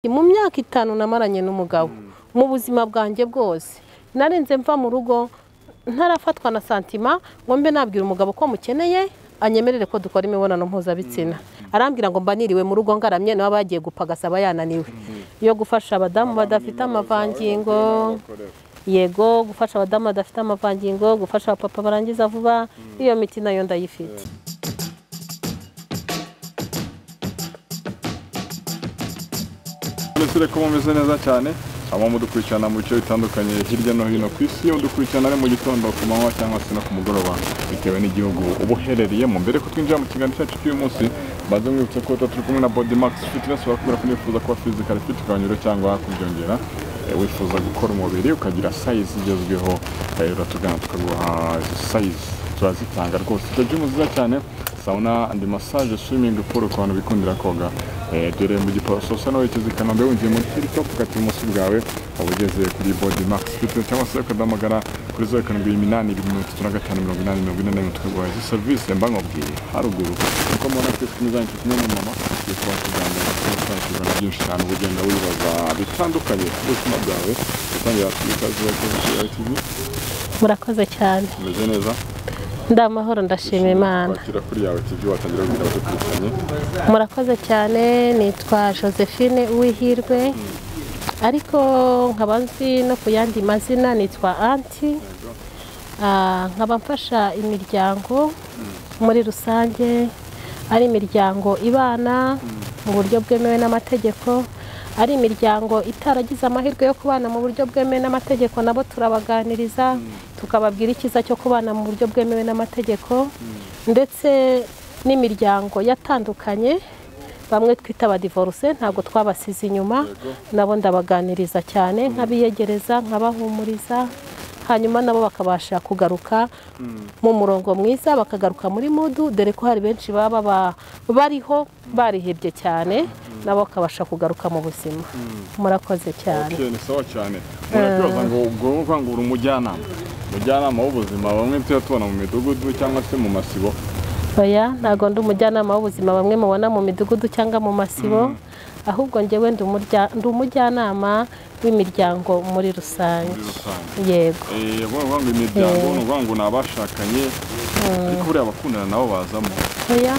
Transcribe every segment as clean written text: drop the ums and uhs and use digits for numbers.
Mu myaka 5 namaranye n'umugabo mu buzima bwanjye bwose, narenze mva mu rugo ntarafatwa na santima ngo mbe nabwira umugabo ko mukeneye anyemerere ko dukora imibonano mpuzabitsina. Arambwira ngo mba niriwe mu rugo ngaramye, nawe bagiye gupagasa aba yananiwe. Yo gufasha abadamu badafite amavangingo, yego gufasha abadamu badafite amavangingo, gufasha abapapa barangiza vuba, iyo miti nayo ndayifite. Nizere ko mumeze neza cyane, abo mudukurikirana mu bice bitandukanye hirya no hino ku isi, udukurikirana ari mu gitondo, ku manywa cyangwa se no ku mugoroba bitewe n'igihugu uba uherereyemo. Mbere ko twinjira mu kiganiro cyacu cy'uyu munsi, mbanze mwibutsa ko turi kumwe na Body Max Fitness, bakubwira ko nifuza kuba physical fit ukanyura cyangwa kubyongera, wifuza gukora umubiri ukagira size igezweho, uratugana tukaguha size, turazitanga rwose. Icyo gym nziza cyane, sauna and massage, swimming pool ku bantu bikundira koga. Dore mu Giporoso usa n'uwerekeza i Kanombe, winjiye muri Hilltop ukata ibumoso bwawe waba ugeze kuri Body Max Fitness, cyangwa se ukaduhamagara kuri 0782 35 80 44 tukaguha izi serivisi mba nkubwiye haruguru. Nkuko mubona kuri screen zanyu turi kumwe n'umumama, tugiye kuba tuganira tusobanukirwa byinshi cyane, uba ugenda wibaza bitandukanye ku buzima bwawe. Gutangira ikaze kuri TV. Murakoze cyane. Umeze neza? Ndamahoro, ndashima Imana. Kwakira kuri Yawe TV, watangira kubwira abadukurikiranye. Murakoze cyane, nitwa Josephine Uwihirwe, ariko nkaba nzi no ku yandi mazina nitwa Anti. Nkaba mfasha imiryango muri rusange, ari imiryango ibana mu buryo bwemewe n'amategeko, ari imiryango itaragize amahirwe yo kubana mu buryo bwemewe n'amategeko, nabo turabaganiriza tukababwira icyiza cyo kubana mu buryo bwemewe n'amategeko, ndetse n'imiryango yatandukanye bamwe twita abadivorce, ntabwo twabasize inyuma, nabo ndabaganiriza cyane, nkabiyegereza, nkabahumuriza, hanyuma nabo bakabasha kugaruka mu murongo mwiza, bakagaruka muri mudu, dore ko hari benshi baba bariho barihebye cyane, nabo bakabasha kugaruka mu buzima. Murakoze cyane. Okay, ni sawa cyane. Murakoze. Ngo ubwo ngo uri umujyanama w'ubuzima bamwe tuya tubona mu midugudu cyangwa se mu masibo? Oya, ntago ndi umujyanama w'ubuzima bamwe mubona mu midugudu cyangwa mu masibo, ahubwo njyewe ndi umujyanama w'imiryango muri rusange. Yego. Ngo imiryango ni ukuvuga ngo ni abashakanye, ariko buriya abakundana nabo bazamo. Oya,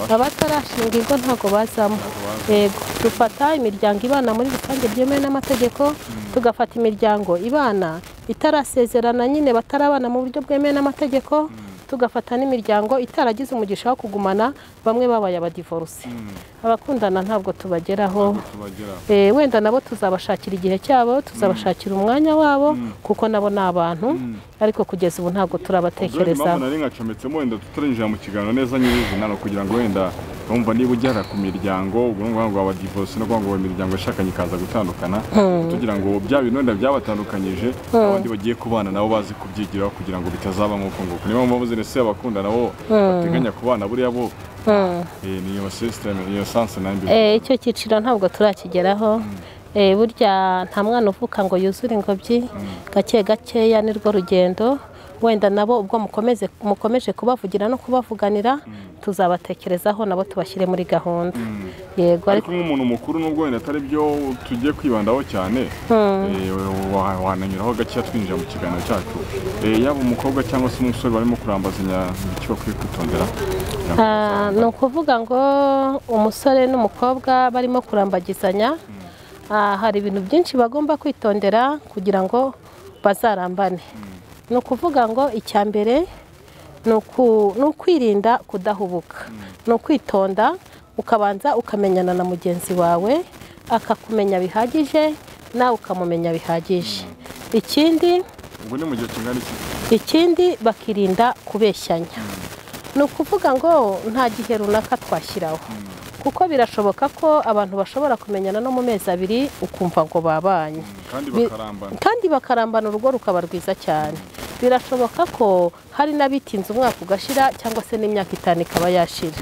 abatarashinga ingo ntabwo bazamo. Yego, dufata imiryango ibana muri rusange byemewe n'amategeko, tugafata imiryango ibana itarasezerana nyine batarabana mu buryo bwemewe n'amategeko, tugafata n'imiryango itaragize umugisha wo kugumana, bamwe babaye abadivorce. Abakundana ntabwo tubageraho. Wenda nabo tuzabashakira igihe cyabo, tuzabashakira umwanya wabo, kuko nabo ni abantu, ariko kugeza ubu ntabwo turabatekereza. Nari nkacometsemo wenda tutarinjira mu kiganiro neza nyirizina, no kugira ngo wenda urumva niba ugera ku miryango ubwo ngo abadivorce no ngo imiryango yashakanye ikaza gutandukana, tugira ngo bya bintu wenda byabatandukanyije abandi bagiye kubana nabo bazi kubyigiraho kugira ngo bitazaba nk'uko nguko. Niyo mpamvu zene abakunda nabo bateganya kubana buriya bo niyo system, niyo sanse nambi. Icyo cyiciro ntabwo turakigeraho. Burya nta mwana uvuka ngo yuzure ingobyi, gake gakeya nirwo rugendo. Wenda nabo ubwo mukomeje kubavugira no kubavuganira, tuzabatekerezaho nabo tubashyire muri gahunda. Yego, ariko nk'umuntu mukuru nubwo wenda atari byo tugiye kwibandaho cyane, wananyuraho gake twinjira mu kiganiro cyacu. Yaba umukobwa cyangwa se umusore barimo kurambazanya, icyo bakwiye kwitondera? Ni ukuvuga ngo umusore n'umukobwa barimo kurambagizanya, hari ibintu byinshi bagomba kwitondera kugira ngo bazarambane. Ni ukuvuga ngo icya mbere ni ukwirinda kudahubuka, ni ukwitonda, ukabanza ukamenyana na mugenzi wawe, akakumenya bihagije, nawe ukamumenya bihagije. Ikindi ubwo ni mu gihe kingana iki? Ikindi bakirinda kubeshyanya. Ni ukuvuga ngo nta gihe runaka twashyiraho, kuko birashoboka ko abantu bashobora kumenyana no mu mezi 2 ukumva ngo babanye, kandi bakarambana, urugo rukaba rwiza cyane. Birashoboka ko hari n'abitinze umwaka ugashira cyangwa se n'imyaka 5 ikaba yashira.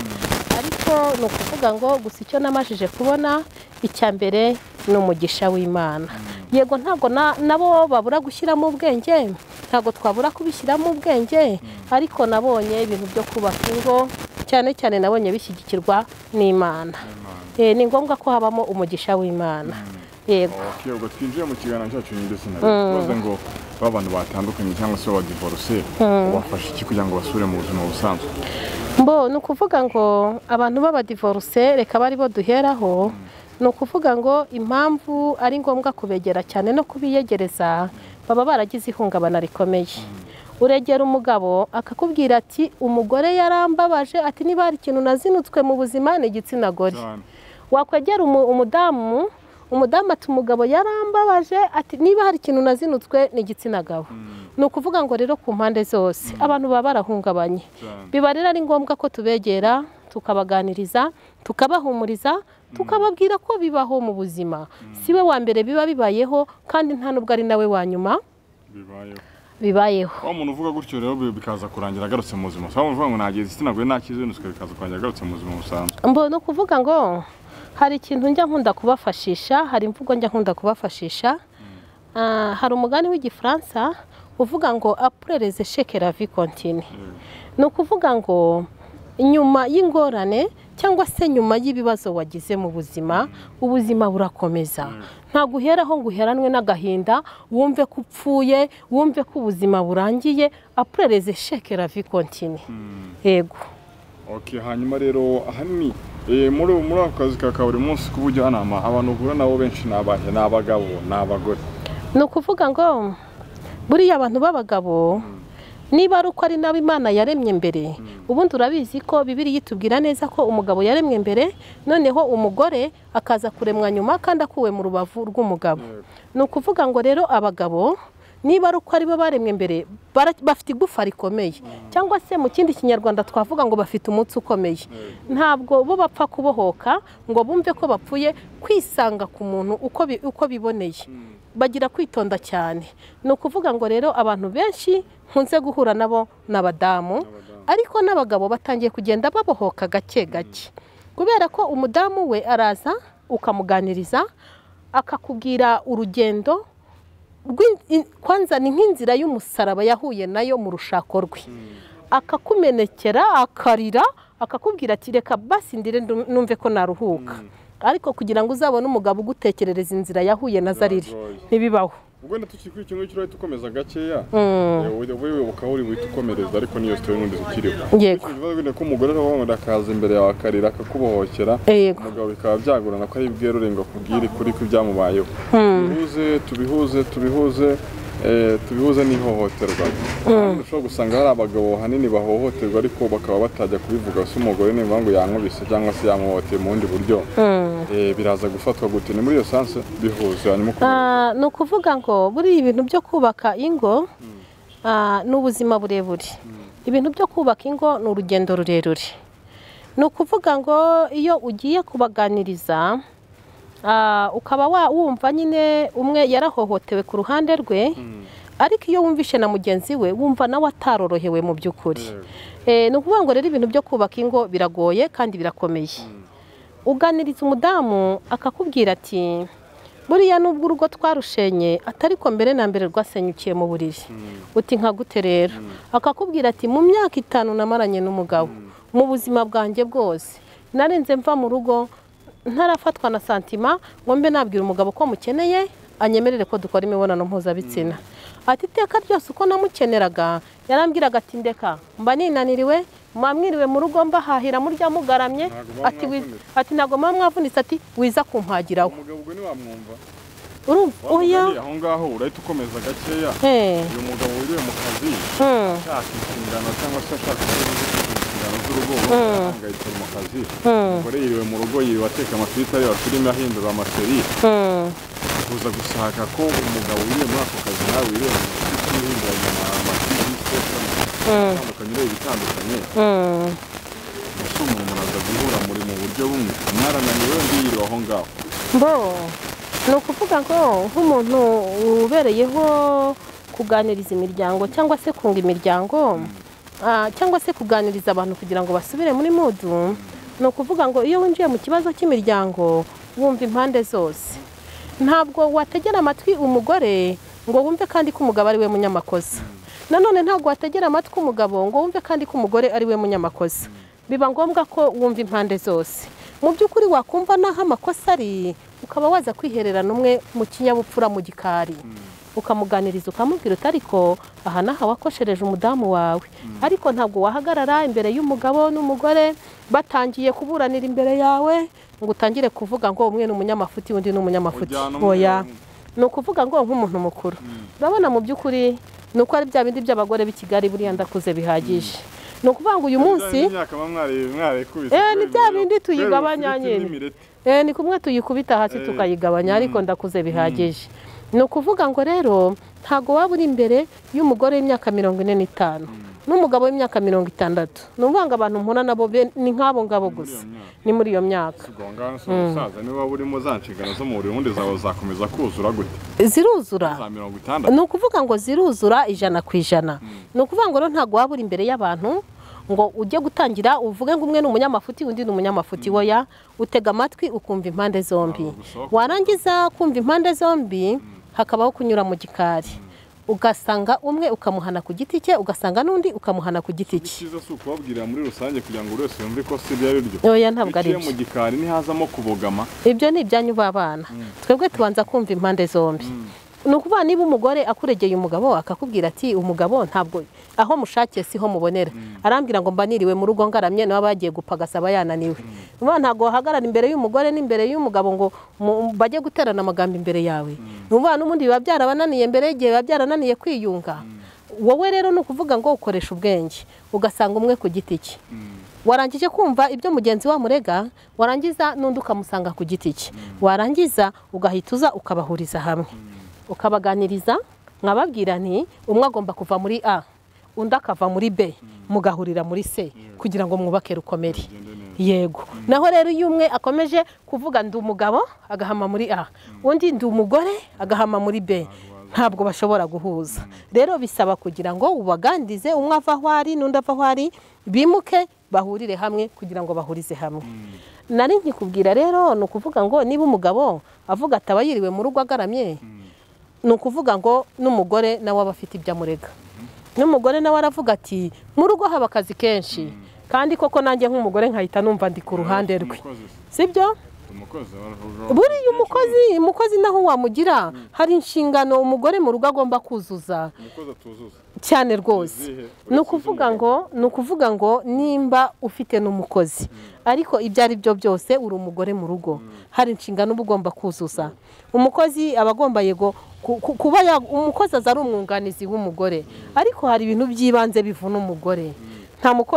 Ariko ni ukuvuga ngo gusa icyo namajije kubona, icya mbere ni umugisha w'Imana. Yego, ntabwo nabo babura gushyiramo ubwenge, ntabwo twabura kubishyiramo ubwenge, ariko nabonye ibintu byo kubaka ingo cyane cyane nabonye bishyigikirwa n'Imana. Ni ngombwa ko habamo umugisha w'Imana. Yego. Okay, ubwo twinjiye mu kiganiro cyacu nyirizina. Tubaze ngo abantu batandukanye cyangwa se badivorce ubafasha iki kugira ngo basubire mu buzima busanzwe? Mbo ni ukuvuga ngo abantu b'abadivorce reka bari bo duheraho. Ni ukuvuga ngo impamvu ari ngombwa kubegera cyane no kubiyegereza, baba baragize ihungabana rikomeye. Uregera umugabo akakubwira ati umugore yarambabaje, ati niba hari ikintu nazinutswe mu buzima ni igitsina gore. Wakwegera umudamu, umudamu ati umugabo yarambabaje, ati niba hari ikintu nazinutswe ni igitsina gabo. Ni ukuvuga ngo rero ku mpande zose abantu baba barahungabanye. Biba rero ari ngombwa ko tubegera, tukabaganiriza, tukabahumuriza, tukababwira ko bibaho mu buzima. Si we wa mbere biba bibayeho, kandi nta nubwo ari nawe wa nyuma bibayeho. Wa muntu uvuga gutyo rero bikaza kurangira agarutse mu buzima. Wa muntu uvuga ngo nageze igitsina gore nakizinutswe bikaza kurangira agarutse mu buzima busanzwe. Mbo no kuvuga ngo hari ikintu njya nkunda kubafashisha, hari imvugo njya nkunda kubafashisha. Hari umugani w'igifaransa uvuga ngo après les échecs la vie continue. Ni ukuvuga ngo nyuma y'ingorane cyangwa se nyuma y'ibibazo wagize mu buzima, ubuzima burakomeza. Ntabwo uheraho ngo uheranwe n'agahinda, wumve ko upfuye, wumve ko ubuzima burangiye. Après les échecs la vie continue. Yego. Okay, hanyuma rero ahanini muri ako kazi ka buri munsi k'ubujyanama abantu uhura nabo benshi ni abahe? Ni abagabo, ni abagore? Ni ukuvuga ngo buriya abantu b'abagabo niba ari uko ari nabo Imana yaremye mbere, ubundi urabizi ko Bibiliya itubwira neza ko umugabo yaremwe mbere, noneho umugore akaza kuremwa nyuma kandi akuwe mu rubavu rw'umugabo. Ni ukuvuga ngo rero abagabo niba ari uko ari bo baremwe mbere, bafite igufa rikomeye, cyangwa se mu kindi kinyarwanda twavuga ngo bafite umutsi ukomeye. Ntabwo bo bapfa kubohoka ngo bumve ko bapfuye, kwisanga ku muntu uko biboneye. Bagira kwitonda cyane. Ni ukuvuga ngo rero abantu benshi nkunze guhura nabo n'abadamu, ariko n'abagabo batangiye kugenda babohoka gake gake. Kubera ko umudamu we araza ukamuganiriza, akakubwira urugendo kwanza ni nk'inzira y'umusaraba yahuye nayo mu rushako rwe. Akakumenekera, akarira, akakubwira ati reka basi ndire numve ko naruhuka. Ariko kugira ngo uzabone umugabo ugutekerereza inzira yahuye na zariri ntibibaho. Ubwo tukiri kuri kimwe cyo tukomeza gakeya, wowe uri wita ukomereza, ariko niyo story n'undi zikiriho. Yego. Bivuga ko umugore aravuga akaza imbere yawe akarira akakubohokera, umugabo bikaba byagorana ko ari bwerure ngo akubwire kuri ko ibyamubayeho. Tubihuze tubihuze tubihuze n'ihohoterwa. Ushobora gusanga hari abagabo hanini bahohoterwa ariko bakaba batajya kubivuga, se umugore nimba ngo yankubise cyangwa se yamuhoteye mu bundi buryo, biraza gufatwa gute? Ni muri iyo sanse bihuze hanyuma. Ni ukuvuga ngo buri ibintu byo kubaka ingo ni ubuzima burebure. Ibintu byo kubaka ingo ni urugendo rurerure. Ni ukuvuga ngo iyo ugiye kubaganiriza, ukaba wumva nyine umwe yarahohotewe ku ruhande rwe, ariko iyo wumvishe na mugenzi we wumva nawe atarorohewe mu by'ukuri. Ni ukuvuga ngo rero ibintu byo kubaka ingo biragoye kandi birakomeye. Uganiriza umudamu akakubwira ati buriya nubwo urugo twarushenye atariko mbere na mbere rwasenyukiye mu buriri. Uti nka gute rero? Akakubwira ati mu myaka 5 namaranye n'umugabo mu buzima bwanjye bwose narenze mva mu rugo ntarafatwa na santima ngo mbe nabwira umugabo ko mukeneye anyemerere ko dukora imibonano mpuzabitsina. Ati iteka ryose uko namukeneraga yarambwiraga ati ndeka mba ninaniriwe, mwamwiriwe mu rugo mbahahira murya mugaramye, ati ntabwo muba mwavunitse, ati wiza kumpagiraho. Umugabo ubwo ntiwamwumva. Urumva oya aho ngaho urahita ukomeza gakeya. Uyu mugabo wiriwe mu kazi ashaka inshingano cyangwa se ashaka inshingano z'urugo, ahangayitse mu kazi. Umugore yiriwe mu rugo yiriwe ateka amafiriti areba filime ahindura amaseri. Kuza gushaka ko umugabo wiriwe muri ako kazi nawe wiriwe mu kazi uhinduranya amafiriti atandukanye ureba ibitandukanye. Ese umuntu muraza guhura muri mu buryo bumwe, mwarananiwe undi yiriwe aho ngaho. Mbo ni ukuvuga ngo nk'umuntu ubereyeho kuganiriza imiryango cyangwa se kunga imiryango, cyangwa se kuganiriza abantu kugira ngo basubire muri mudu, ni ukuvuga ngo iyo winjiye mu kibazo cy'imiryango wumva impande zose. Ntabwo wategera amatwi umugore ngo wumve kandi ko umugabo ari we munyamakosa. Nanone ntabwo wategera amatwi umugabo ngo wumve kandi ko umugore ari we munyamakosa. Biba ngombwa ko wumva impande zose. Mu by'ukuri wakumva naho amakosa ari, ukaba waza kwihererana umwe mu kinyabupfura mu gikari, ukamuganiriza ukamubwira uti ariko aha n'aha wakoshereje umudamu wawe. Ariko ntabwo wahagarara imbere y'umugabo n'umugore batangiye kuburanira imbere yawe ngo utangire kuvuga ngo umwe ni umunyamafuti undi ni umunyamafuti. Oya, ni ukuvuga ngo nk'umuntu mukuru. Urabona mu by'ukuri ni uko ari bya bindi by'abagore b'i Kigali buriya ndakuze bihagije. Ni ukuvuga ngo uyu munsi ni bya bindi tuyigabanya nyine, ni kumwe tuyikubita hasi tukayigabanya, ariko ndakuze bihagije. Ni ukuvuga ngo rero ntago waba uri imbere y'umugore w'imyaka 45 n'umugabo w'imyaka 60. Ni ukuvuga ngo abantu mpura nabo ni nk'abo ngabo gusa, ni muri iyo myaka. Ziruzura, ni ukuvuga ngo ziruzura 100%. Ni ukuvuga ngo rero ntago waba uri imbere y'abantu ngo ujye gutangira uvuge ngo umwe ni umunyamafuti undi ni umunyamafuti. Oya, utega amatwi ukumva impande zombi. Warangiza kumva impande zombi hakabaho kunyura mu gikari, ugasanga umwe ukamuhana ku giti cye, ugasanga n'undi ukamuhana ku giti cye. Icyiza si ukubabwira muri rusange kugira ngo buri wese yumve ko si ibyo ari byo. Oya, ntabwo ari byo. Mu gikari ntihazamo kubogama. Ibyo ni ibyanyu b'abana. Twebwe tubanza kumva impande zombi. Ni ukuvuga niba umugore akuregeye umugabo akakubwira ati umugabo ntabwo aho mushakiye siho mubonera, arambwira ngo mba niriwe mu rugo ngaramye, nawe bagiye gupagasa aba yananiwe. Ntabwo wahagarara imbere y'umugore n'imbere y'umugabo ngo bajye guterana amagambo imbere yawe. Ni n'ubundi biba byarabananiye mbere y'igihe, biba byarananiye kwiyunga. Wowe rero ni ukuvuga ngo ukoresha ubwenge, ugasanga umwe ku giti cye. Warangije kumva ibyo mugenzi wa murega, warangiza n'undi ukamusanga ku giti cye, warangiza ugahita uza ukabahuriza hamwe, ukabaganiriza, nkababwira nti umwe agomba kuva muri A undi akava muri B, mugahurira muri C kugira ngo mwubake rukomere. Yego. Naho rero iyo umwe akomeje kuvuga ndi umugabo agahama muri A, undi ndi umugore agahama muri B, ntabwo bashobora guhuza. Rero bisaba kugira ngo ubagandize, umwe ava aho ari n'undi ava aho ari, bimuke bahurire hamwe kugira ngo bahurize hamwe. Nari nkikubwira rero ni ukuvuga ngo niba umugabo avuga ataba yiriwe mu rugo agaramye, ni ukuvuga ngo n'umugore nawe aba afite ibyo amurega. N'umugore nawe aravuga ati mu rugo haba akazi kenshi, kandi koko nanjye nk'umugore nkahita numva ndi ku ruhande rwe. Sibyo? Buriya umukozi naho wamugira hari inshingano umugore mu rugo agomba kuzuza cyane rwose. Ni ukuvuga ngo nimba ufite n'umukozi, ariko ibyo ari byo byose uri umugore mu rugo, hari inshingano uba ugomba kuzuza. Umukozi aba agomba yego kuba umukozi aza ari umwunganizi w'umugore, ariko hari ibintu by'ibanze bivuna umugore.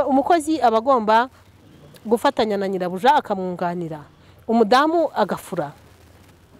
Umukozi aba agomba gufatanya na nyirabuja akamwunganira, umudamu agafura,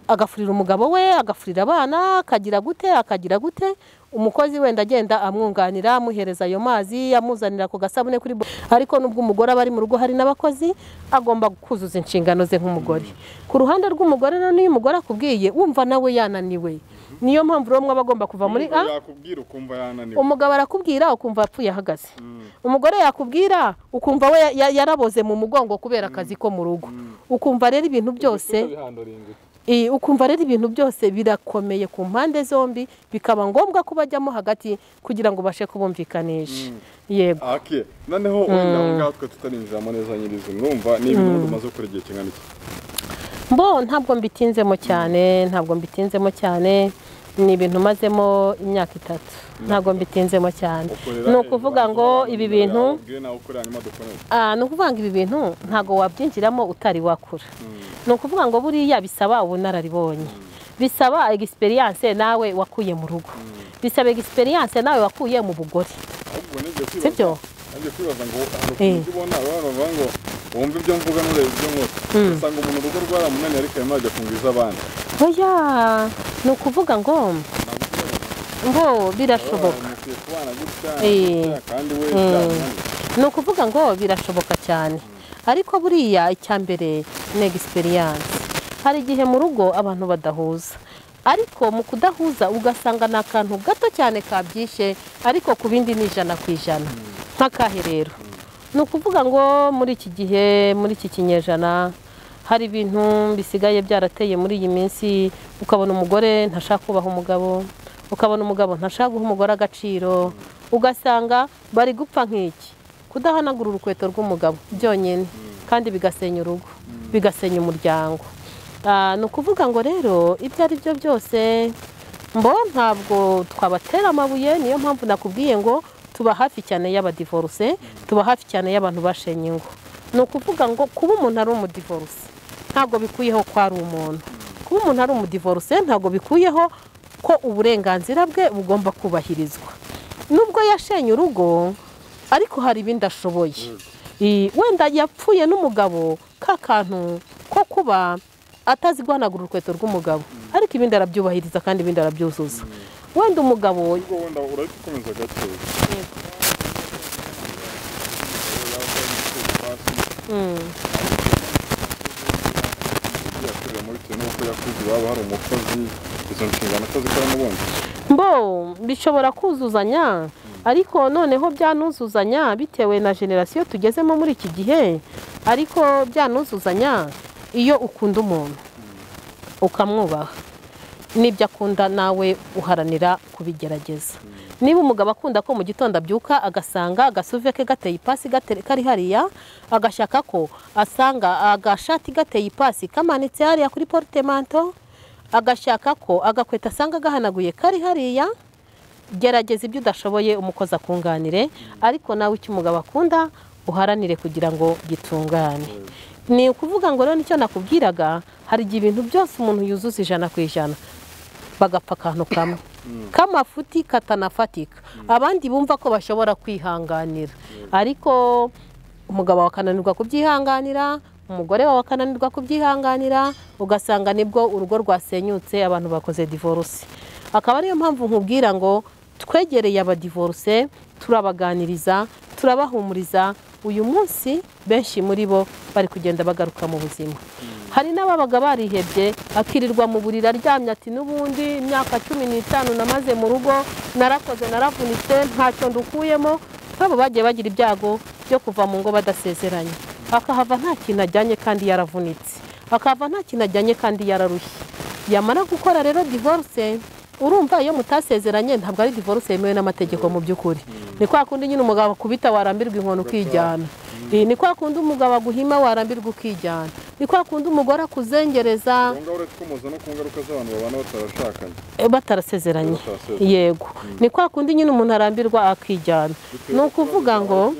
agafurira umugabo we, agafurira abana, akagira gute akagira gute. Umukozi wenda agenda amwunganira, amuhereza ayo mazi, amuzanira ku gasabune kuri, ariko nubwo umugore aba ari mu rugo hari n'abakozi, agomba kuzuza inshingano ze nk'umugore. Ku ruhande rw'umugore rero niyo umugore akubwiye wumva nawe yananiwe. Niyo mpamvu rero mwe abagomba kuva muri A. Yakubwira ukumva yananiwe. Umugabo arakubwira ukumva apfuye ahagaze. Umugore yakubwira ukumva we yaraboze mu mugongo kubera akazi ko mu rugo. Ukumva rero ibintu byose ukumva rero ibintu byose birakomeye ku mpande zombi, bikaba ngombwa ko bajyamo hagati kugira ngo bashe kubumvikanisha. Yego. Okay. Noneho wenda ngaho twe tutarinjiramo neza nyirizo, mwumva ni ibintu umaze gukora igihe kingana iki? Mbo ntabwo mbitinzemo cyane, ntabwo mbitinzemo cyane, ni ibintu mazemo imyaka 3. Ntabwo mbitinzemo cyane. Ni ukuvuga ngo ibi bintu ni ukuvuga ngo ibi bintu ntabwo wabyinjiramo utari wakura. Ni ukuvuga ngo buriya bisaba ubunararibonye, bisaba experience nawe wakuye mu rugo, bisaba experience nawe wakuye mu bugore. Sibyo? Nanjye kwibaza ngo hari ubona abantu bavuga ngo wumva ibyo mvuga nureba ibyo nkora, usanga umuntu urugo rwaramunaniye ariko arimo ajya kungwiza abandi. Oya, ni ukuvuga ngo birashoboka. Ni ukuvuga ngo birashoboka cyane, ariko buriya icya mbere ni experience. Hari igihe mu rugo abantu badahuza, ariko mu kudahuza ugasanga ni akantu gato cyane kabyishe, ariko ku bindi ni 100%. Nk'akahe rero? Ni ukuvuga ngo muri iki gihe, muri iki kinyejana, hari ibintu bisigaye byarateye muri iyi minsi, ukabona umugore ntashaka kubaha umugabo, ukabona umugabo ntashaka guha umugore agaciro, ugasanga bari gupfa nk'iki kudahanagura urukweto rw'umugabo byonyine, kandi bigasenya urugo. bigasenya umuryango. Ni ukuvuga ngo rero ibyo ari byo byose mbo ntabwo twabatera amabuye, niyo mpamvu nakubwiye ngo tuba hafi cyane y'abadivorce, tuba hafi cyane y'abantu bashenye ingo. Ni ukuvuga ngo kuba umuntu ari umudivorce ntabwo bikuyeho ko ari umuntu, kuba umuntu ari umudivorce ntabwo bikuyeho ko uburenganzira bwe bugomba kubahirizwa. Nubwo yashenye urugo ariko hari ibindi ashoboye. Wenda yapfuye n'umugabo ka kantu ko kuba atazi guhanagura urukweto rw'umugabo, ariko ibindi arabyubahiriza kandi ibindi arabyuzuza. Wenda umugabo wenda urahita gato. Mbo bishobora kuzuzanya, ariko noneho byanuzuzanya bitewe na generasiyo tugezemo muri iki gihe. Ariko byanuzuzanya iyo ukunda umuntu ukamwubaha n'ibyo akunda nawe uharanira kubigerageza. Niba umugabo akunda ko mu gitondo abyuka agasanga agasuve ke gateye ipasi kari hariya, agashaka ko asanga agashati gateye ipasi kamanitse hariya kuri portemanto, agashaka ko agakweta asanga gahanaguye kari hariya, gerageza ibyo udashoboye umukozi akunganire, ariko nawe icyo umugabo akunda uharanire kugira ngo gitungane. Ni ukuvuga ngo rero nicyo nakubwiraga, hari igihe ibintu byose umuntu yuzuza 100% bagapfa akantu kamwe k'amafuti katanafatika, abandi bumva ko bashobora kwihanganira, ariko umugabo akananirwa kubyihanganira, umugore wawe akananirwa kubyihanganira, ugasanga nibwo urugo rwasenyutse, abantu bakoze divorce. Akaba ariyo mpamvu nkubwira ngo twegereye abadivorce, turabaganiriza, turabahumuriza. Uyu munsi benshi muri bo bari kugenda bagaruka mu buzima. Hari n'ababaga barihebye, akirirwa mu buriri aryamye ati n'ubundi imyaka 15 namaze mu rugo, narakoze naravunitse ntacyo ndukuyemo. Nk'abo bagiye bagira ibyago byo kuva mu ngo badasezeranye, akahava nta kintu ajyanye kandi yaravunitse, akahava nta kintu ajyanye kandi yararushye. Yamara gukora rero divorce, urumva iyo mutasezeranye ntabwo ari divorce yemewe n'amategeko mu by'ukuri. Ni kwa kundi nyine umugabo akubita warambirwa inkono ukijyana, ni kwa kundi umugabo aguhima warambirwa ukijyana, ni kwa kundi umugore akuzengereza. Batarasezeranye. Yego, ni kwa kundi nyine umuntu arambirwa akijyana. Ni ukuvuga ngo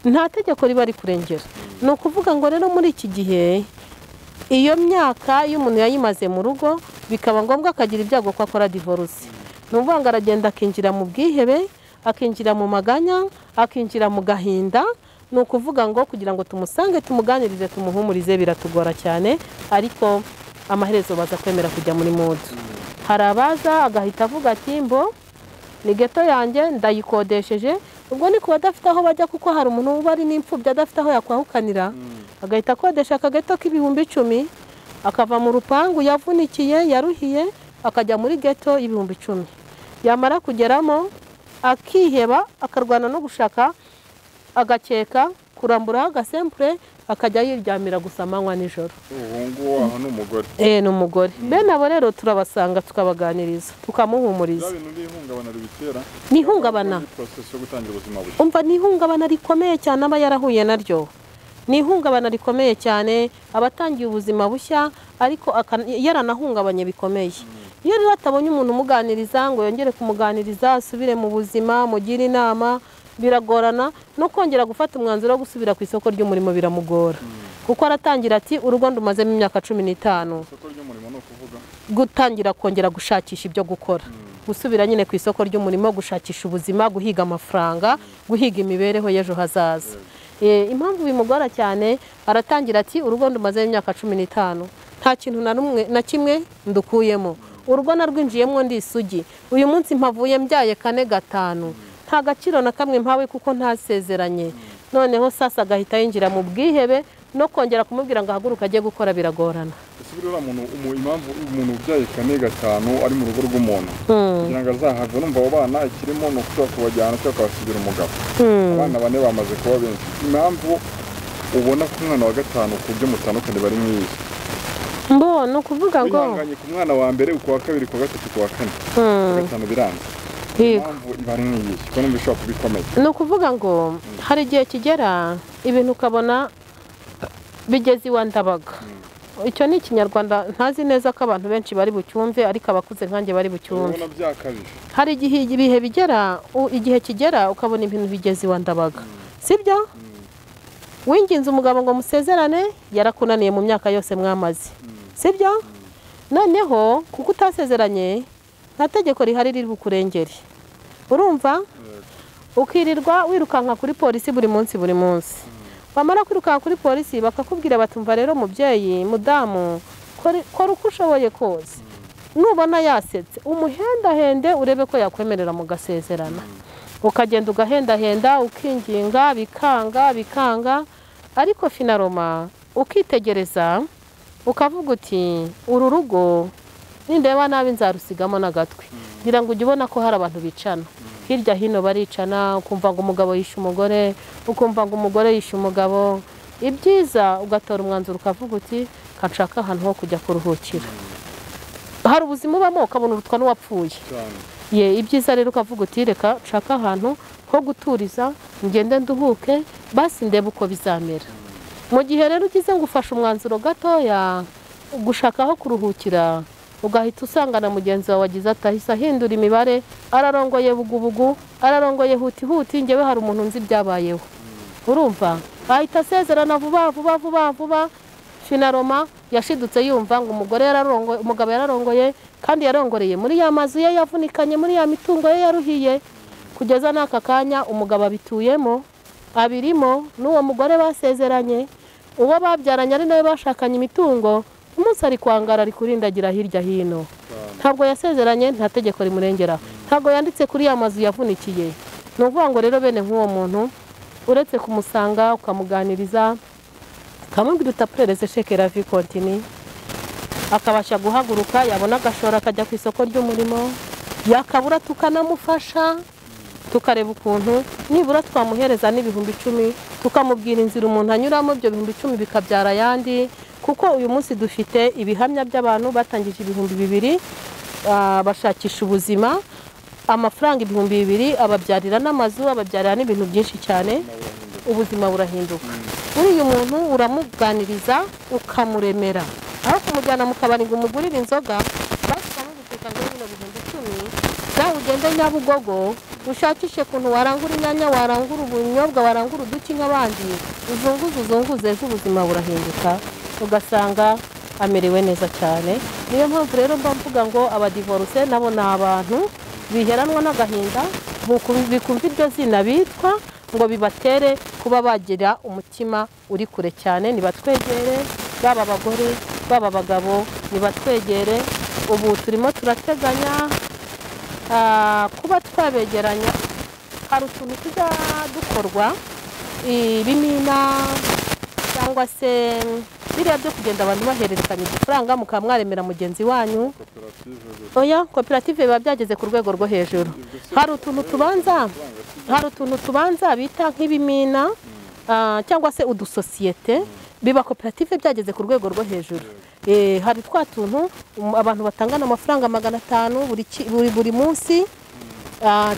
nta tegeko riba rikurengera. Ni ukuvuga ngo rero muri iki gihe iyo myaka iyo umuntu yayimaze mu rugo bikaba ngombwa akagira ibyago ko akora divorce, ni ukuvuga ngo aragenda akinjira mu bwihebe, akinjira mu maganya, akinjira mu gahinda. Ni ukuvuga ngo kugira ngo tumusange tumuganirize tumuhumurize biratugora cyane, ariko amaherezo baza kwemera kujya muri mudu. Hari abaza agahita avuga ati mbo ni geto yanjye ndayikodesheje, ubwo ni ku badafite aho bajya, kuko hari umuntu uba ari n'imfubyi adafite aho yakwahukanira, agahita akodesha akageto k'10,000, akava mu rupangu yavunikiye yaruhiye akajya muri geto y'10,000. Yamara kugeramo akiheba, akarwana no gushaka agakeka, kurambura agasempure, akajya yiryamira gusa amanywa nijoro. Ubu aho ni umugore. Ni umugore. Bene abo rero turabasanga tukabaganiriza, tukamuhumuriza. Ni ihungabana. Umva, ni ihungabana rikomeye cyane aba yarahuye naryo. Ni ihungabana rikomeye cyane, abatangiye ubuzima bushya ariko yaranahungabanye bikomeye. Iyo rero atabonye umuntu umuganiriza ngo yongere kumuganiriza asubire mu buzima, mugire inama, biragorana no kongera gufata umwanzuro wo gusubira ku isoko ry'umurimo biramugora. Kuko aratangira ati urugo ndumazemo imyaka 15. Isoko ry'umurimo no kuvuga gutangira kongera gushakisha ibyo gukora, gusubira nyine ku isoko ry'umurimo, gushakisha ubuzima, guhiga amafaranga, guhiga imibereho y'ejo hazaza. Impamvu bimugora cyane, aratangira ati urugo ndumazemo imyaka 15, nta kintu na kimwe ndukuyemo, urugo narwinjiyemo ndi isugi, uyu munsi mpavuye mbyaye 4 5, nta gaciro na kamwe mpawe kuko ntasezeranye. Noneho sasa agahita yinjira mu bwihebe, no kongera kumubwira ngo ahaguruke ajye gukora biragorana. Ese buriya muntu impamvu umuntu ubyaye 4 5 ari mu rugo rw'umuntu kugira ngo azahave, numva abo bana ikirimo ni ukushobora kubajyana cyangwa kubasigira umugabo. Abana bane bamaze kuba benshi, impamvu ubona ko umwana wa 5 ku buryo mutandukanye bari mwiza. Mbo ni ukuvuga ngo wihanganye ku mwana wa mbere, ku wa 2, ku wa 3, ku wa 4, ku wa 5 biranze. Ni ukuvuga ngo hari igihe kigera ibintu ukabona Bigeze iwa Ndabaga. Icyo ni ikinyarwanda ntazi neza ko abantu benshi bari bucyumve, ariko abakuze nkanjye bari bucyumve. Hari igihe ibihe bigera, igihe kigera ukabona ibintu bigeze iwa Ndabaga, sibyo? Winginze umugabo ngo musezerane, yarakunaniye mu myaka yose mwamaze, sibyo? Noneho kuko utasezeranye nta tegeko rihari riri bukurengere, urumva? Ukirirwa wirukanka kuri polisi buri munsi buri munsi. Wamara kwirukanka kuri polisi bakakubwira batumva rero mubyeyi mudamu, kora uko ushoboye kose, nubona yasetse umuhendahende urebe ko yakwemerera mugasezerana. Ukagenda ugahendahenda, ukinginga, bikanga bikanga, ariko finaroma ukitegereza ukavuga uti uru rugo nindeba nabi nzarusigamo n'agatwi. Ngira ngo ujye ubona ko hari abantu bicana hirya hino, baricana, ukumva ngo umugabo yishe umugore, ukumva ngo umugore yishe umugabo. Ibyiza ugatora umwanzuro ukavuga uti kanshaka ahantu ho kujya kuruhukira. Hari ubuzima ubamo ukabona urutwa n'uwapfuye. Ye, ibyiza rero ukavuga uti reka nshaka ahantu ho guturiza, ngende nduhuke, basi ndebe uko bizamera. Mu gihe rero ugize ngo ufashe umwanzuro gatoya gushaka aho kuruhukira, ugahita usanga na mugenzi wawe wagize atahise ahindura imibare, ararongoye bugubugu, ararongoye huti huti. Ngewe hari umuntu nzi byabayeho, urumva? Ahita asezerana vuba vuba vuba vuba. Finaroma yashidutse yumva ngo umugore yararongoye, umugabo yararongoye, kandi yarongoreye muri ya mazu ye yavunikanye, muri ya mitungo ye yaruhiye. Kugeza n'aka kanya umugabo abituyemo, abirimo n'uwo mugore basezeranye, uwo babyaranye ari nawe bashakanye imitungo. Umunsi ari kwangara, ari kurindagira hirya hino. Ntabwo yasezeranye, nta tegeko rimurengera, ntabwo yanditse kuri ya mazu yavunikiye. Ni ukuvuga ngo rero bene nk'uwo muntu, uretse kumusanga ukamuganiriza, ukamubwira utapurereze sheke la vie continue, akabasha guhaguruka, yabona agashora akajya ku isoko ry'umurimo, yakabura tukanamufasha, tukareba ukuntu nibura twamuhereza n'ibihumbi 10, tukamubwira inzira umuntu anyuramo, ibyo bihumbi 10 bikabyara ayandi. Kuko uyu munsi dufite ibihamya by'abantu batangije 2000 bashakisha ubuzima, amafaranga 2000 ababyarira n'amazu, ababyarira n'ibintu byinshi cyane, ubuzima burahinduka. Uriya muntu uramuganiriza ukamuremera, aho kumujyana mu kabari ngo umugurire inzoga, basi ukamubiteka ngo bino 10,000, nawe ugende Nyabugogo ushakishe kuntu warangura inyanya, warangura ubunyobwa, warangura uduki nk'abandi, uzunguze uzunguze, ejo ubuzima burahinduka, ugasanga amerewe neza cyane. Niyo mpamvu rero mba mvuga ngo abadivorce nabo ni abantu biheranwa n'agahinda, bikumva iryo zina bitwa ngo bibatere kuba bagira umutima uri kure cyane. Nibatwegere, baba abagore baba abagabo, nibatwegere. Ubu turimo turateganya kuba twabegeranya. Hari utuntu tujya dukorwa, ibimina cyangwa se biriya byo kugenda abantu bahererekanya udufaranga mukaba mwaremera mugenzi wanyu. Oya, koperative biba byageze ku rwego rwo hejuru. Hari utuntu tubanza, hari utuntu tubanza bita nk'ibimina cyangwa se udusosiyete, biba koperative byageze ku rwego rwo hejuru. Hari twa tuntu abantu batangana amafaranga 500 buri munsi,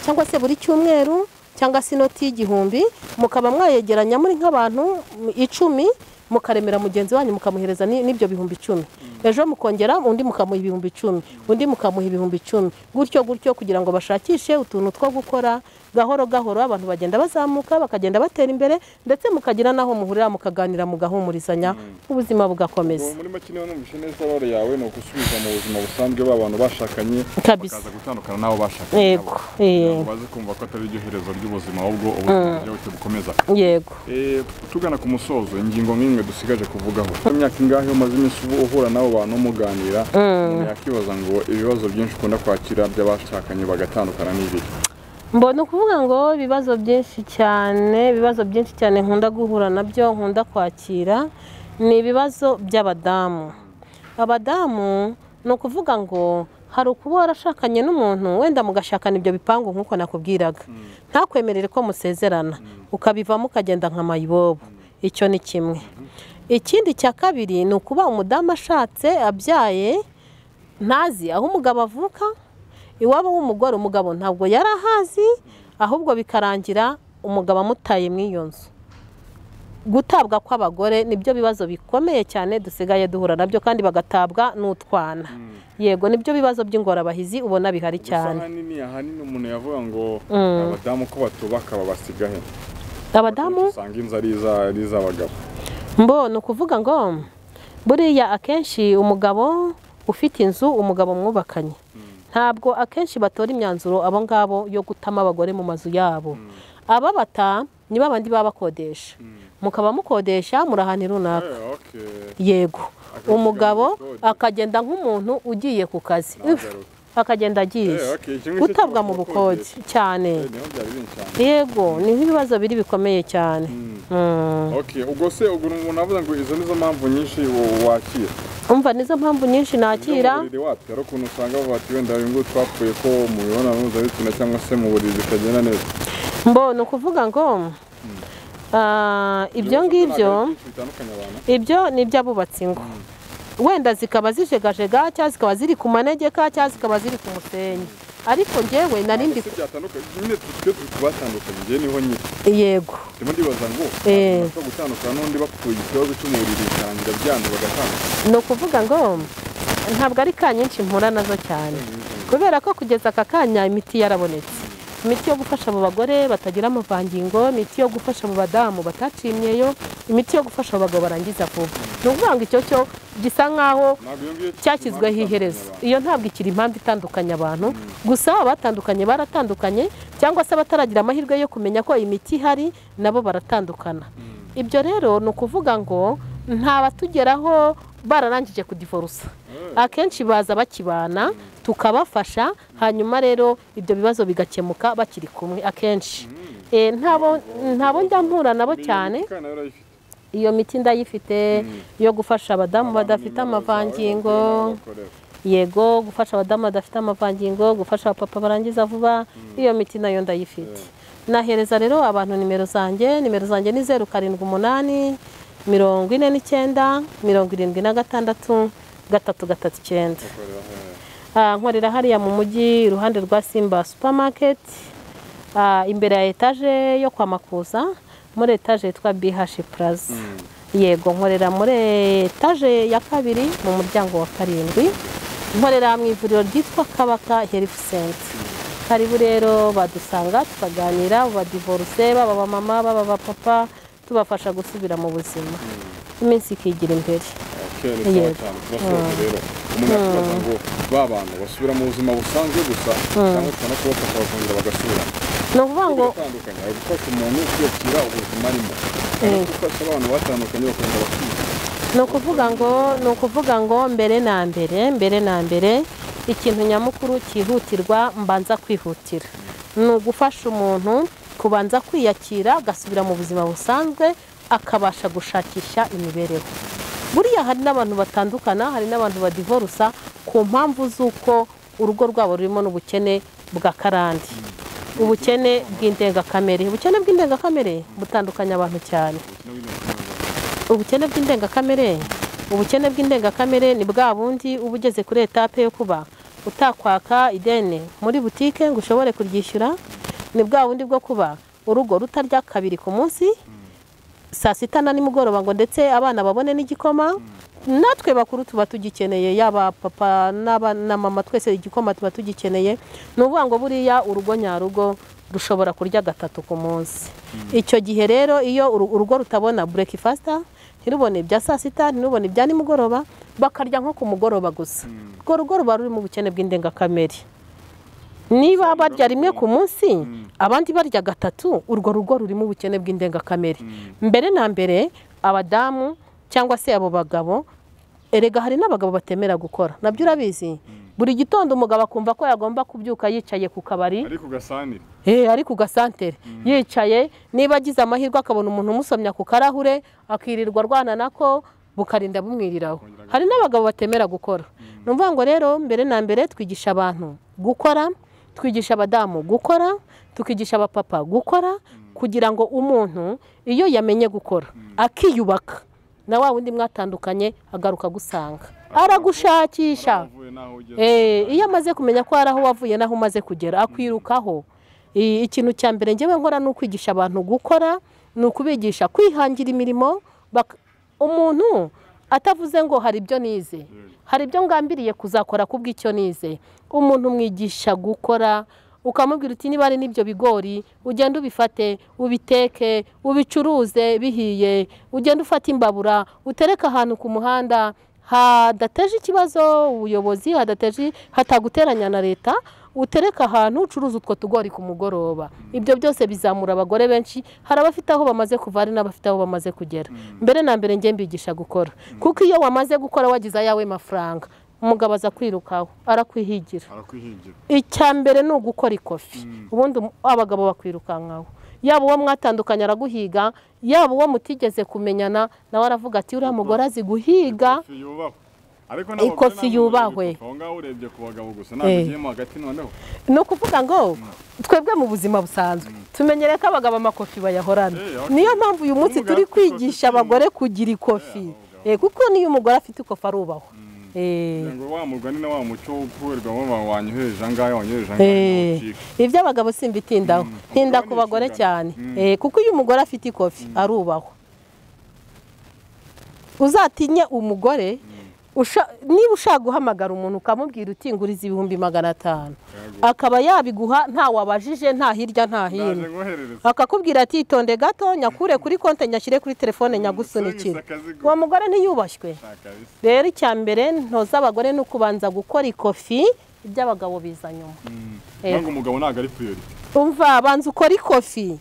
cyangwa se buri cyumweru, cyangwa se inoti y'igihumbi, mukaba mwayegeranya muri nk'abantu 10, mukaremera mugenzi wanyu mukamuhereza n'ibyo 10,000. Ejo mukongera undi mukamuha 10,000, undi mukamuha 10,000, gutyo gutyo, kugira ngo bashakishe utuntu two gukora. Gahoro gahoro abantu bagenda bazamuka, bakagenda batera imbere, ndetse mukagira naho muhurira mukaganira, mugahumurizanya, ubuzima bugakomeza. Muri make niba numvise neza, role yawe ni ugusubiza mu buzima busanzwe ba bantu bashakanye bakaza gutandukana n'abo bashakanye. Yego. Baze kumva ko atari iryo herezo ry'ubuzima, ahubwo ubuzima bukomeza. Yego. Tugana ku musozo, ingingo nk'imwe dusigaje kuvugaho. Imyaka ingahe umaze iminsi uhura n'abo bantu muganira, umuntu yakibaza ngo ibibazo byinshi ukunda kwakira by'abashakanye bagatandukana n'ibihe? Mbona ukuvuga ngo ibibazo byinshi cyane, ibibazo byinshi cyane nkunda guhura nabyo, nkunda kwakira, ni ibibazo by'abadamu. Abadamu ni ukuvuga ngo hari ukuba warashakanye n'umuntu, wenda mugashakana ibyo bipangu nk'uko nakubwiraga, ntakwemerere ko musezerana, ukabivamo ukagenda nka mayibobo. Icyo ni kimwe. Ikindi cya kabiri ni ukuba umudamu ashatse abyaye, ntazi aho umugabo avuka, iwabo w'umugore umugabo ntabwo yari ahazi, ahubwo bikarangira umugabo amutaye mu iyo nzu. Gutabwa kw'abagore nibyo bibazo bikomeye cyane dusigaye duhura nabyo, kandi bagatabwa n'utwana. Yego, nibyo bibazo by'ingorabahizi ubona bihari cyane. Ahanini umuntu yavuga ngo abadamu ko batubaka babasiga he? Abadamu usanga inzu ari iz'abagabo. Mbona ukuvuga ngo buriya akenshi umugabo ufite inzu, umugabo mwubakanye, ntabwo akenshi batora imyanzuro abo ngabo yo gutama abagore mu mazu yabo. Ababata ni babandi baba bakodesha, mukaba mukodesha muri ahantu runaka. Yego, umugabo akagenda nk'umuntu ugiye ku kazi, akagenda agiye gutabwa mu bukode cyane. Yego, ni nk'ibibazo biri bikomeye cyane. Ubwo se umuntu avuga ngo izo nizo mpamvu nyinshi wakira? Umva, nizo mpamvu nyinshi nakira. Hari ukuntu usanga bati wenda ngo twapfuye ko mu mibonano mpuzabitsina cyangwa se mu buriri bitagenda neza. Mbona ukuvuga ngo ibyo ngibyo ibyo ni iby'abubatsi ingo, wenda zikaba zijegajega cyangwa zikaba ziri ku manegeka cyangwa zikaba ziri ku musenyi, ariko njyewe narindi yego ni ukuvuga ngo ntabwo ari ka nyinshi mpura nazo cyane, kubera ko kugeza aka kanya imiti yarabonetse. Imiti yo gufasha abo bagore batagira amavangingo, imiti yo gufasha abo badamu batacimyeyo, imiti yo gufasha abo bagabo barangiza vuba. Ni ukuvuga ngo icyo cyo gisa nkaho cyashyizweho iherezo. Iyo ntabwo ikiri impamvu itandukanya abantu, gusa abatandukanye baratandukanye, cyangwa se abataragira amahirwe yo kumenya ko imiti ihari nabo baratandukana. Ibyo rero ni ukuvuga ngo nta batugeraho bararangije kudivorusa, akenshi baza bakibana tukabafasha, hanyuma rero ibyo bibazo bigakemuka bakiri kumwe akenshi. Ntabo njya mpura nabo cyane. Iyo miti ndayifite yo gufasha abadamu badafite amavangingo. Yego, gufasha abadamu badafite amavangingo, gufasha abapapa barangiza vuba, iyo miti nayo ndayifite. Nahereza rero abantu nimero zanjye. Nimero zanjye ni 0 7 8 49 76 3 3 9. Nkorera hariya mu mujyi iruhande rwa Simba Supermarket, imbere ya etaje yo kwa Makuza, muri etaje yitwa BH Plaza. Yego, nkorera muri etaje ya 2 mu muryango wa 7. Nkorera mu ivuriro ryitwa Kabaka Health Center. Karibu rero badusanga tukaganira, badivorce baba bamama baba bapapa, tubafasha gusubira mu buzima, iminsi ikigira imbere. Umuntu yakubaza ngo ba bantu basubira mu buzima busanzwe gusa cyangwa no kubafasha bakongera bagasubira? Ni ukuvuga ngo bitandukanye, ari gufasha umuntu kwiyakira ubuzima arimo, ari gufasha abantu batandukanye bakongera bakiga. Ni ukuvuga ngo mbere na mbere ikintu nyamukuru cyihutirwa mbanza kwihutira ni ugufasha umuntu kubanza kwiyakira agasubira mu buzima busanzwe, akabasha gushakisha imibereho. Buriya hari n'abantu batandukana, hari n'abantu badivorusa ku mpamvu z'uko urugo rwabo rurimo n'ubukene bwa karande, ubukene bw'indengakamere. Ubukene bw'indengakamere butandukanya abantu cyane. Ubukene bw'indengakamere ni bwa bundi uba ugeze kuri etape yo kuba utakwaka ideni muri butike ngo ushobore kuryishyura, ni bwa bundi bwo kuba urugo rutarya kabiri ku munsi, saa sita na nimugoroba, ngo ndetse abana babone n'igikoma. Natwe bakuru tuba tugikeneye, yaba papa na mama twese igikoma tuba tugikeneye. Ni ukuvuga ngo buriya urugo nyarugo rushobora kurya 3 ku munsi. Icyo gihe rero iyo urugo rutabona breakfast, ntirubone ibya saa sita, ntirubone ibya nimugoroba, bakarya nko ku mugoroba gusa, urwo rugo ruba ruri mu bukene bw'indengakamere. Niba barya rimwe ku munsi, abandi barya 3, urwo rugo rurimo ubukene bw'indengakamere. Mbere na mbere abadamu cyangwa se abo bagabo, erega hari n'abagabo batemera gukora, nabyo urabizi. Buri gitondo umugabo akumva ko yagomba kubyuka yicaye ku kabari, ari ku gasantere yicaye, niba agize amahirwe akabona umuntu umusomya ku karahure akirirwa arwana nako bukarinda bumwiriraho. Hari n'abagabo batemera gukora. Ni ukuvuga ngo rero mbere na mbere twigisha abantu gukora, twigisha abadamu gukora, tukigisha abapapa gukora, kugira ngo umuntu iyo yamenye gukora akiyubaka, na wa wundi mwatandukanye agaruka gusanga aragushakisha. Iyo amaze kumenya ko hari aho wavuye naho umaze kugera akwirukaho. Ikintu cya mbere njyewe nkora ni ukwigisha abantu gukora, Ni ukubigisha kwihangira imirimo. Umuntu atavuze ngo hari ibyo nize, hari ibyo ngambiriye kuzakora kubw'icyo nize. Umuntu umwigisha gukora, ukamubwira uti niba ari n'ibyo bigori ugende ubifate ubiteke ubicuruze bihiye, ugende ufate imbabura utereke ahantu ku muhanda hadateje ikibazo ubuyobozi, hadateje hataguteranya na leta, utereka ahantu ucuruza utwo tugori ku mugoroba. Ibyo byose bizamura abagore benshi. Hari abafite aho bamaze kuva, hari n'abafite aho bamaze kugera. Mbere na mbere njye mbigisha gukora, kuko iyo wamaze gukora wagize ayawe mafaranga, umugabo aza kwirukaho arakwihigira. Icya mbere ni ugukora ikofi, ubundi abagabo bakwirukankaho. Yaba uwo mwatandukanye araguhiga, yaba uwo mutigeze kumenyana nawe aravuga ati uriya mugore azi guhiga. Ikofi yubahwe. Ni ukuvuga ngo twebwe mu buzima busanzwe tumenyere ko abagabo amakofi bayahorana. Niyo mpamvu uyu munsi turi kwigisha abagore kugira ikofi, kuko niyo umugore afite ikofi arubahwa. Ibyo abagabo simbitindaho, ntinda ku bagore cyane, kuko iyo umugore afite ikofi arubahwa. Uzatinye umugore niba ushaka guhamagara umuntu ukamubwira uti nguriza 500,000, akaba yabiguha nta wabajije, nta hirya nta hino, akakubwira ati itonde gato nyakure kuri konte nyashyire kuri telefone nyagusunikire, uwo mugore ntiyubashywe. Rero icya mbere ntoza abagore ni ukubanza gukora ikofi, iby'abagabo biza nyuma. Umva, banza ukora ikofi,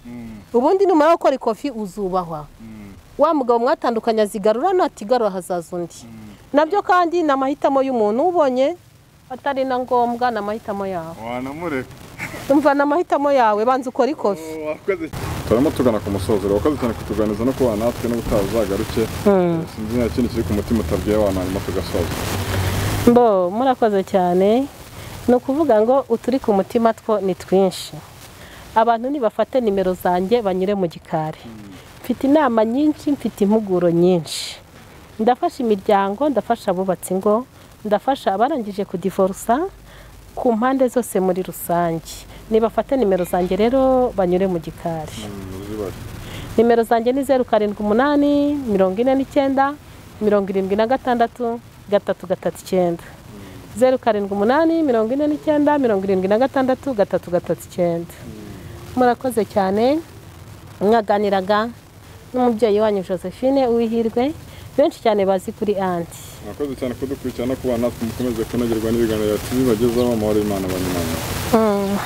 ubundi nyuma yo gukora ikofi uzubahwa. Wa mugabo mwatandukanye azigarura, natigarura hazaza undi. Nabyo kandi ni amahitamo y'umuntu, ubonye atari na ngombwa ni amahitamo yawe. Umva, ni amahitamo yawe, banza ukora ikofi. Turimo tugana ku musozo. Wakoze cyane kutuganiriza no kubana natwe, n'ubutaha uzagaruke. Sinzi nta kindi kiri ku mutima utabwiye abantu, hanyuma tugasoza. Mbo murakoze cyane. Ni ukuvuga ngo uturi ku mutima two ni twinshi. Abantu nibafate nimero zanjye banyure mu gikari. Mfite inama nyinshi, mfite impuguro nyinshi. Ndafasha imiryango, ndafasha abubatsi ingo, ndafasha abarangije kudivorsa ku mpande zose muri rusange. Nibafate nimero zanjye rero banyure mu gikari. Nimero zanjye ni 078 49 76 339. 078 49 76 339. Murakoze cyane. Mwaganiraga n'umubyeyi wanyu Josephine Uwihirwe, benshi cyane bazi kuri anti. Mwakoze cyane kudukurikirana no kubana natwe, mukomeze kunogerwa n'ibiganiro tubibagezaho. Amahoro y'Imana abane namwe.